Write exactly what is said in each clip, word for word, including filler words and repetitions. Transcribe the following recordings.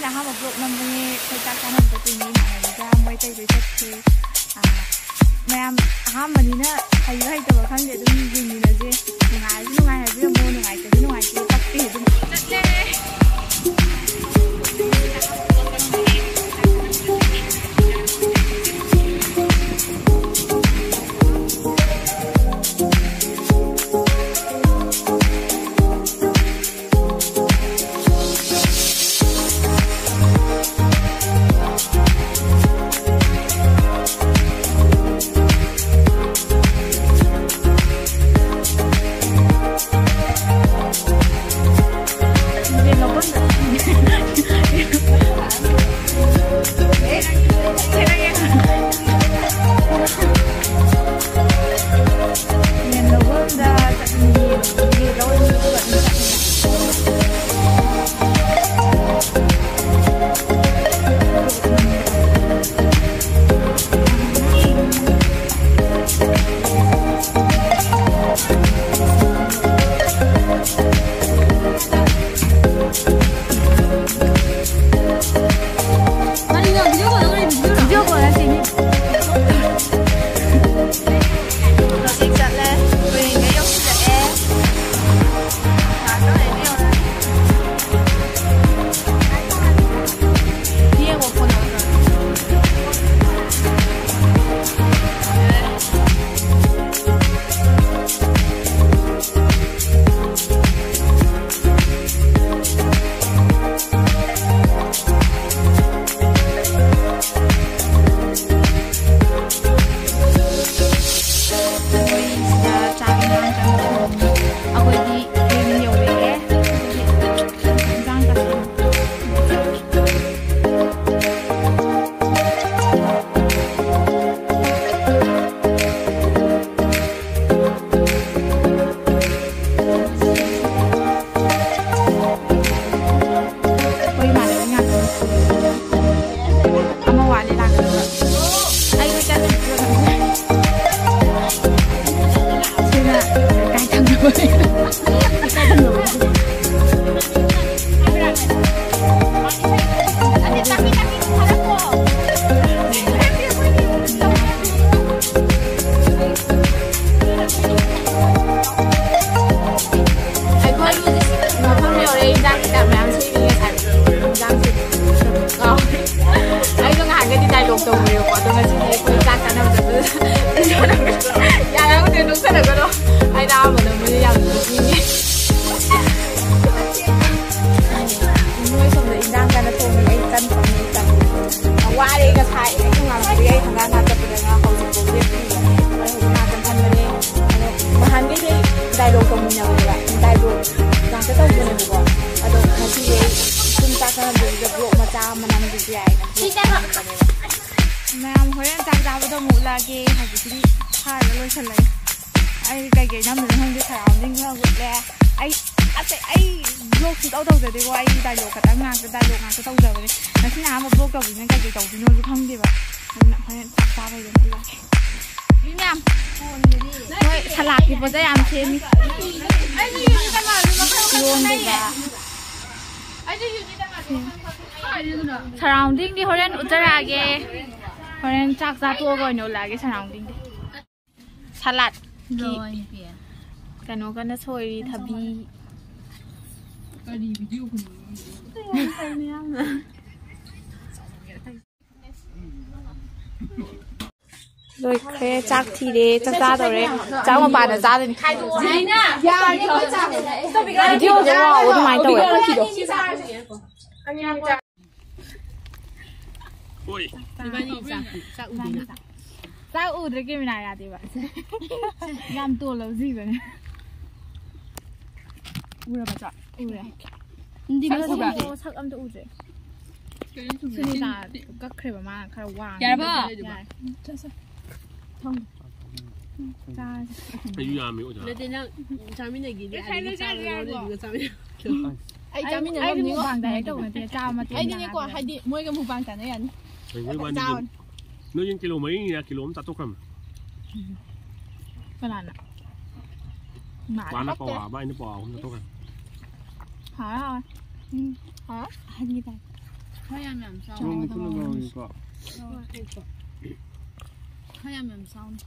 ꯑꯍꯥꯟꯕ ꯕ꯭ꯂꯣꯛ ꯅꯝꯕꯅꯦ꯫ ꯑꯩꯈꯣꯏ ꯆꯥꯛ ꯆꯥꯅꯕ ꯆꯠꯇꯣꯏꯅꯦ ꯏꯃꯥꯟꯅꯕꯤꯒ꯫ ꯃꯣꯏ ꯑꯇꯩ ꯂꯣꯏ ꯆꯠꯈ꯭ꯔꯦ꯫ ꯑꯥ, ꯃꯌꯥꯝ ꯑꯍꯥꯟꯕꯅꯤꯅ ꯍꯩꯕ ꯍꯩꯇꯕ ꯈꯪꯗꯦ, ꯑꯗꯨꯝ ꯌꯦꯡꯃꯤꯟꯅꯁꯦ꯫ ꯅꯨꯡꯉꯥꯏꯔꯁꯨ ꯅꯨꯡꯉꯥꯏ ꯍꯥꯏꯕꯤꯔꯝꯃꯣ, ꯅꯨꯡꯉꯥꯏꯇ꯭ꯔꯗꯤ ꯅꯨꯡꯉꯥꯏꯇꯦ, ꯇꯞꯄꯦ ꯑꯗꯨꯝ꯫ ꯆꯠꯂꯦ꯫ ꯍꯧꯖꯤꯛ ꯆꯠꯂꯦ꯫ ꯀꯨꯏꯔꯤꯉꯩ ꯌꯧꯁꯤꯜꯂꯛꯑꯦ꯫ ꯉꯥꯏꯍꯥꯛꯇꯪ ꯂꯩꯔꯗꯤ ꯌꯧꯔꯅꯤ꯫ ꯌꯦꯡꯉꯣ, ꯐꯣꯟ ꯅꯝꯕꯔ꯫ ꯑꯩꯈꯣꯏ ꯁꯤꯗ ꯆꯥꯛ ꯏꯟꯖꯥꯡ ꯀꯟꯅ ꯊꯣꯡꯉꯤ꯫ ꯑꯩꯈꯣꯏꯗꯤ ꯌꯨꯝ ꯌꯧꯔꯛꯑꯦ꯫ ꯑꯗꯨꯒꯤ ꯏꯟꯖꯥꯡ ꯀꯟꯅ ꯊꯣꯡꯉꯤ꯫ ꯑꯩꯈꯣꯏ ꯏꯃꯥꯟꯅꯕꯤ ꯉꯥꯛꯇꯅꯤ꯫ ꯑꯃ ꯋꯥꯠꯂꯤ ꯂꯥꯛꯀꯗꯕ꯫ ꯑꯩ ꯀꯣꯏꯆꯠ ꯆꯠꯄꯤꯔꯣ ꯈꯪꯗꯦ꯫ ꯁꯤꯅ ꯂꯩꯀꯥꯏ ꯊꯪꯅꯕꯅꯦ꯫ ꯂꯩꯀꯥꯏ ꯊꯪꯅꯕꯅꯦ꯫ ꯍꯣꯔꯦꯟ ꯆꯥꯛ ꯆꯥꯕꯗꯣ ꯑꯃꯨꯛ ꯎꯠꯂꯛꯑꯒꯦ꯫ ꯍꯧꯖꯤꯛꯀꯤꯗꯤ ꯐꯥꯔꯒ ꯂꯣꯏꯁꯜꯂꯒꯦ꯫ ꯑꯩ ꯀꯩꯀꯩ ꯅꯝꯗꯣꯏꯅꯣ ꯈꯪꯗꯦ, ꯁꯔꯥꯎꯟꯗꯤꯡ ꯈꯔ ꯎꯠꯂꯦ꯫ ꯑꯩ ꯑꯁ ꯑꯩ ꯕ꯭ꯂꯣꯛ ꯁꯨꯡꯇꯧ ꯇꯧꯖꯗꯦꯀꯣ꯫ ꯑꯩ ꯗꯥꯏꯂꯣꯛ ꯈꯛꯇꯪ ꯉꯥꯛꯇ, ꯗꯥꯏꯂꯣꯛ ꯉꯥꯛꯇ ꯇꯧꯖꯕꯅꯦ꯫ ꯉꯁꯤꯅ ꯑꯍꯥꯟꯕ ꯕ꯭ꯂꯣꯛ ꯇꯧꯕꯅꯤꯅ ꯀꯩꯀꯩ ꯇꯧꯗꯣꯏꯅꯣꯁꯨ ꯈꯪꯗꯦꯕ꯫ ꯑꯗꯨꯅ ꯍꯣꯔꯦꯟ ꯆꯥꯛ ꯆꯥꯕꯩꯗ ꯑꯃꯨꯛ ꯎꯠꯂꯛꯑꯒꯦ꯫ ꯃꯤ ꯃꯌꯥꯝ, ꯃꯣꯏ ꯁꯂꯥꯠꯀꯤ ꯄꯣꯠ ꯆꯩ ꯌꯥꯝ ꯁꯦꯝꯃꯤ꯫ ꯏꯔꯣꯟꯕꯒ꯫ ꯁꯔꯥꯎꯟꯗꯤꯡꯗꯤ ꯍꯣꯔꯦꯟ ꯎꯠꯆꯔꯛꯑꯒꯦ꯫ ꯍꯣꯔꯦꯟ ꯆꯥꯛ ꯆꯥ ꯇꯣꯛꯑꯒ ꯑꯣꯏꯅ ꯎꯠꯂꯛꯑꯒꯦ ꯁꯔꯥꯎꯟꯗꯤꯡꯗꯤ꯫ ꯁꯂꯥꯠꯀꯤ ꯀꯩꯅꯣ ꯀꯟꯅ ꯁꯣꯏꯔꯤ, ꯊꯕꯤ꯫ ꯂꯣꯏꯈ꯭ꯔꯦ, ꯆꯥꯛ ꯊꯤꯔꯦ, ꯆꯥꯛ ꯆꯥꯗꯧꯔꯦ꯫ ꯆꯥꯛ ꯃꯄꯥꯟꯗ ꯆꯥꯗꯣꯏꯅꯤ꯫ ꯚꯤꯗꯤꯑꯣꯁꯦ ꯉꯥꯎꯕ ꯑꯗꯨꯃꯥꯏꯅ ꯇꯧꯋꯦ꯫ ꯍꯣꯏ꯫ ꯏꯕꯥꯅꯤ ꯆꯥꯛ, ꯆꯥꯛ ꯎꯗꯦꯅ꯫ ꯆꯥꯛ ꯎꯗ꯭ꯔꯦ ꯀꯦꯃꯦꯔꯥ ꯌꯥꯗꯦꯕ꯫ ꯌꯥꯝ ꯇꯣꯜꯂꯕ ꯖꯤꯕꯅꯦ꯫ ꯎꯔꯕ ꯆꯥꯛ? ꯎꯔꯦ꯫ ꯅꯪꯗꯤ ꯁꯛ ꯃꯁꯛ ꯎꯕ꯭ꯔꯥ? ꯎꯗ꯭ꯔꯦ꯫ ꯁꯛ ꯑꯝꯇ ꯎꯗ꯭ꯔꯦ꯫ ꯁꯨꯅꯤꯇꯥ ꯀꯛꯈ꯭ꯔꯦꯕ, ꯃꯥꯅ ꯈꯔ ꯋꯥꯡꯉꯦ꯫ ꯌꯥꯔꯕꯣ? ꯌꯥꯔꯦ꯫ ꯆꯥꯁꯦ꯫ ꯆꯥꯔꯁꯦ꯫ ꯑꯩꯁꯨ ꯌꯥꯝꯃꯤ ꯑꯣꯖꯥ꯫ ꯅꯠꯇꯦ, ꯅꯪ ꯆꯥꯃꯤꯟꯅꯒꯦꯗꯤ ꯉꯁꯥꯏ ꯑꯥꯗꯒꯤ ꯂꯣꯏ ꯆꯥꯔꯨꯔꯣ, ꯆꯥꯔꯨꯔꯣ꯫ ꯑꯗꯨꯗꯨꯒ ꯆꯥꯃꯤꯟꯅꯁꯦ꯫ ꯑꯩ ꯑꯩ, ꯆꯥꯃꯤꯟꯅꯕ ꯑꯩꯗꯤ ꯃꯤꯉꯣ-, ꯃꯨꯛꯕꯥꯡ direct ꯇꯧꯕ ꯅꯠꯇꯦ, ꯆꯥꯕ ꯃꯇꯦꯛ ꯑꯩꯗꯤꯅꯦꯀꯣ, ꯃꯉꯥꯏꯔꯦ꯫ ꯍꯥꯏꯗꯤ ꯃꯣꯏꯒ ꯃꯨꯛꯕꯥꯡ ꯆꯥꯅ ꯌꯥꯅꯤ꯫ ꯀꯩꯅꯣ ꯏꯕꯥꯅꯤꯗꯤ ꯆꯥꯎꯅꯤ꯫ ꯅꯣꯏ ꯌꯦꯟ ꯀꯤꯂꯣ ꯃꯔꯤꯅꯤꯅ ꯀꯤꯂꯣ ꯑꯃ ꯆꯥꯊꯣꯛꯈ꯭ꯔꯕꯅꯤ꯫ ꯀꯅꯥꯅ? ꯃꯥꯅ ꯄꯋꯥ ꯑꯃ, ꯑꯩꯅ ꯄꯋꯥ ꯑꯍꯨꯝ ꯆꯥꯊꯣꯛꯈ꯭ꯔꯦ꯫ ꯍꯥꯎꯋꯦ, ꯍꯥꯎꯋꯦ꯫ ꯎꯝ, ꯍꯥꯎꯋꯦ꯫ ꯑꯍꯟꯒꯤ type꯫ ꯈꯔ ꯌꯥꯝ ꯌꯥꯝ ꯆꯥꯎ꯫ ꯅꯣꯡꯃ ꯄꯨꯟꯅ ꯉꯥꯡꯉꯤꯀꯣ꯫ ꯈꯔ ꯌꯥꯝ ꯌꯥꯝ ꯆꯥꯎꯅꯤ꯫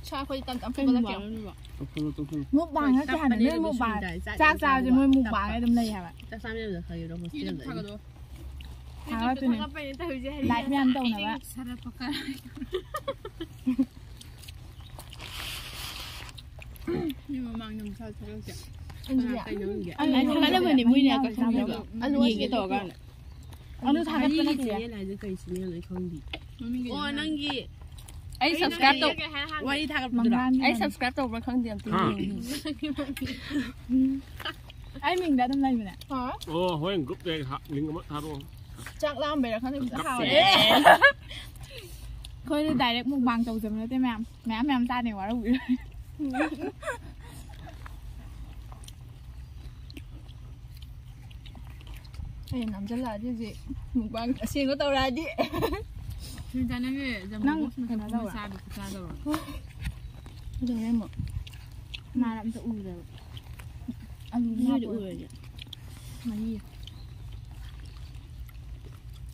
ꯁꯥ ꯑꯩꯈꯣꯏ ꯇꯝ ꯇꯝ ꯀꯩ ꯐꯨꯒꯠꯂꯛꯀꯦ꯫ ꯃꯨꯛꯕꯥꯡꯅꯦꯕ? ꯇꯧꯁꯜꯂꯣ, ꯇꯧꯁꯜꯂꯣ꯫ ꯃꯨꯛꯕꯥꯡ ꯅꯠꯇꯦ ꯍꯥꯏꯕ, ꯅꯣꯏ ꯃꯨꯛꯕꯥꯡ꯫ ꯆꯥꯛ ꯆꯥꯕꯁꯦ ꯃꯣꯏ ꯃꯨꯛꯕꯥꯡ ꯑꯗꯨꯝ ꯂꯩ ꯍꯥꯏꯕ꯫ ꯆꯥꯛ ꯆꯥꯃꯤꯟꯅꯕꯗ ꯈꯪꯉꯦꯕ hostel ꯗ꯫ ꯊꯥꯒꯠꯂꯛꯑꯣ꯫ Live ꯃꯌꯥꯝ ꯇꯧꯅꯕ꯫ ꯃꯤ ꯃꯃꯥꯡꯗ ꯃꯁꯥ ꯊꯥꯒꯠꯂꯛꯇꯦ꯫ ꯑꯗꯨꯅꯦ꯫ ꯀꯅꯥ ꯀꯩꯅꯣ ꯈꯪꯗꯦ꯫ ꯑꯩ ꯑꯩ ꯊꯥꯒꯠꯂꯝꯕꯅꯦ ꯃꯣꯏꯅ ꯀꯛꯁꯪꯒꯤꯗꯣ꯫ ꯑꯗꯨ ꯌꯦꯡꯒꯦ ꯇꯧꯔꯀꯥꯟꯗ꯫ ꯑꯗꯨ ꯊꯥꯒꯠꯄ ꯅꯠꯇꯦ꯫ Channel ꯍꯥꯏꯁꯦ ꯀꯩ channel ꯅꯣ ꯑꯩ ꯈꯪꯗꯦ꯫ ꯃꯃꯤꯡ ꯀꯩ ꯑꯣ, ꯅꯪꯒꯤ ꯑꯩ subscribe ꯇꯧ-, ꯋꯥꯔꯤ ꯊꯥꯒꯠꯄꯗꯨꯔꯣ? ꯃꯪꯂꯥꯟꯒꯤ ꯑꯩ ꯃꯃꯤꯡ꯫ Subscribe ꯇꯧꯕ꯭ꯔꯥ ꯈꯪꯗꯦ ꯑꯝꯇ ꯍꯥ? ꯌꯦꯡꯒꯦ꯫ ꯑꯩ ꯃꯤꯡꯗ ꯑꯗꯨꯝ ꯂꯩꯕꯅꯦ꯫ ꯑꯣ, ꯍꯣꯔꯦꯟ group ꯇ ꯍꯥ-, link ꯑꯃ ꯊꯥꯔꯛꯑꯣ꯫ ꯆꯥꯛ ꯂꯥꯝꯕꯩꯔꯥ ꯈꯪꯗꯦ, ꯄꯨꯛꯁꯦ ꯍꯥꯎꯔꯦ꯫ ꯑꯩꯈꯣꯏꯗꯤ direct mukbang ꯇꯧꯖꯕ ꯅꯠꯇꯦ ꯃꯌꯥꯝ꯫ ꯃꯌꯥꯝ ꯃꯌꯥꯝ ꯆꯥꯅꯤ, ꯋꯥꯔꯧꯕꯤꯔꯣꯏ꯫ ꯑꯩꯅ ꯅꯝꯁꯤꯜꯂꯛꯑꯗꯤ ꯍꯧꯖꯤꯛ mukbang ꯑꯁꯦꯡꯕ ꯇꯧꯔꯛꯑꯗꯤ꯫ ꯁꯨꯅꯤꯇꯥ, ꯅꯪꯒꯤ ꯖꯝꯕꯣ ꯅꯪ box ꯃꯊꯛ ꯀꯩꯅꯣ ꯇꯧꯕ꯭ꯔꯥ? ꯃꯆꯥꯗꯣ ꯈꯨꯆꯥꯗꯣ꯫ ꯑꯗꯨꯅꯦ ꯑꯃꯨꯛ꯫ ꯃꯥꯅ ꯑꯝꯇ ꯎꯗꯕ꯫ ꯑꯂꯨ ꯃꯤꯗꯤ ꯍꯥꯞꯄꯣ꯫ ꯎꯔꯣꯏꯅꯦ꯫ ꯃꯍꯤ꯫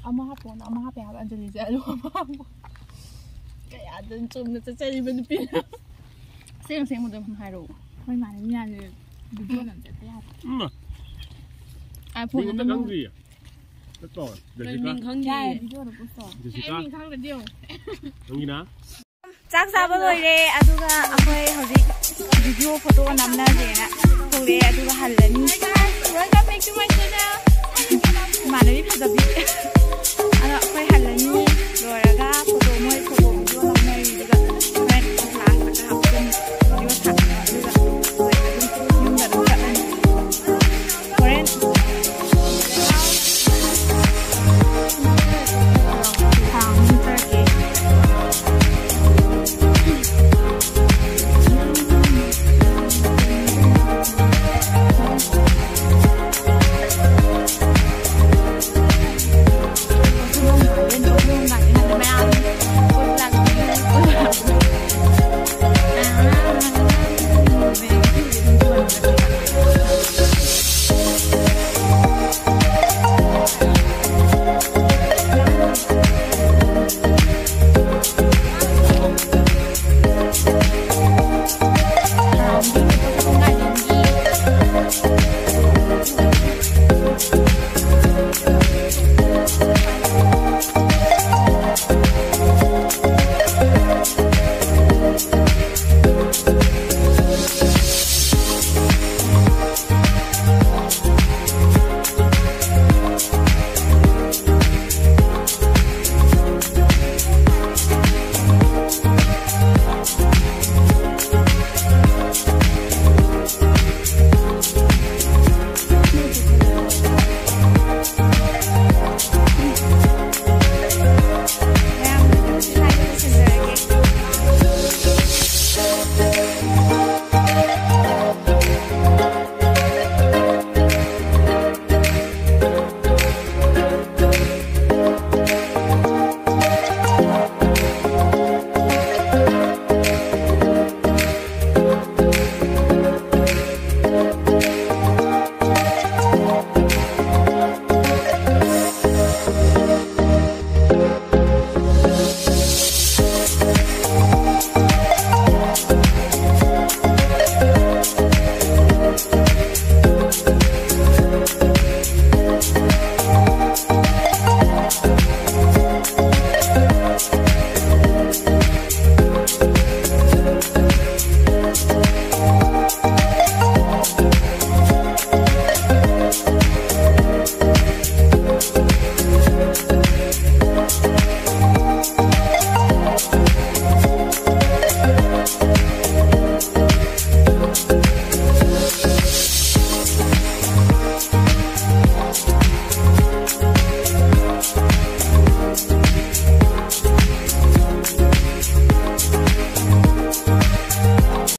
ꯑꯃ ꯍꯥꯞꯄꯣꯅ ꯑꯃ ꯍꯥꯞꯄꯦ ꯍꯥꯏꯕ ꯑꯟꯖꯂꯤꯁꯦ, ꯑꯂꯨ ꯑꯃ ꯍꯥꯞꯄꯣ꯫ ꯀꯌꯥꯗ ꯆꯨꯝꯅ ꯆꯠꯆꯔꯤꯕ ꯅꯨꯄꯤꯅꯣ꯫ ꯑꯁꯦꯡ ꯑꯁꯦꯡꯕꯗꯣ ꯑꯗꯨꯝ ꯍꯥꯏꯔꯛꯑꯣ꯫ ꯍꯣꯏ, ꯃꯥꯅꯦ, ꯃꯤ ꯌꯥꯝꯅ video ꯅꯝ ꯆꯠꯄ ꯌꯥꯗꯦ꯫ ꯎꯝ꯫ iPhone ꯃꯤꯡ ꯑꯝꯇ ꯑꯗꯨꯝ ꯈꯪꯗ꯭ꯔꯤꯌꯦ꯫ ꯆꯠꯇꯣ, ꯀꯩ ꯖꯦꯁꯤꯀꯥ꯫ ꯃꯤꯡ ꯈꯪꯗꯦ? ꯌꯥꯏ, video ꯗ post ꯇꯧ꯫ ꯖꯦꯁꯤꯀꯥ꯫ ꯑꯩ ꯃꯤꯡ ꯈꯪꯗ꯭ꯔꯗꯤ ꯌꯦꯡꯉꯣ꯫ ꯈꯪꯉꯤꯅ? ꯆꯥꯛ ꯆꯥꯕ ꯂꯣꯏꯔꯦ, ꯑꯗꯨꯒ ꯑꯩꯈꯣꯏ ꯍꯧꯖꯤꯛ video photo ꯅꯝꯅꯁꯦꯅ ꯊꯣꯛꯂꯛꯑꯦ, ꯑꯗꯨꯒ ꯍꯜꯂꯅꯤ꯫ Welcome back to my channel. ꯏꯃꯥꯟꯅꯕꯤ ꯐꯖꯕꯤ꯫ ꯑꯗꯣ ꯑꯩꯈꯣꯏ ꯍꯜꯂꯅꯤ, ꯂꯣꯏꯔꯒ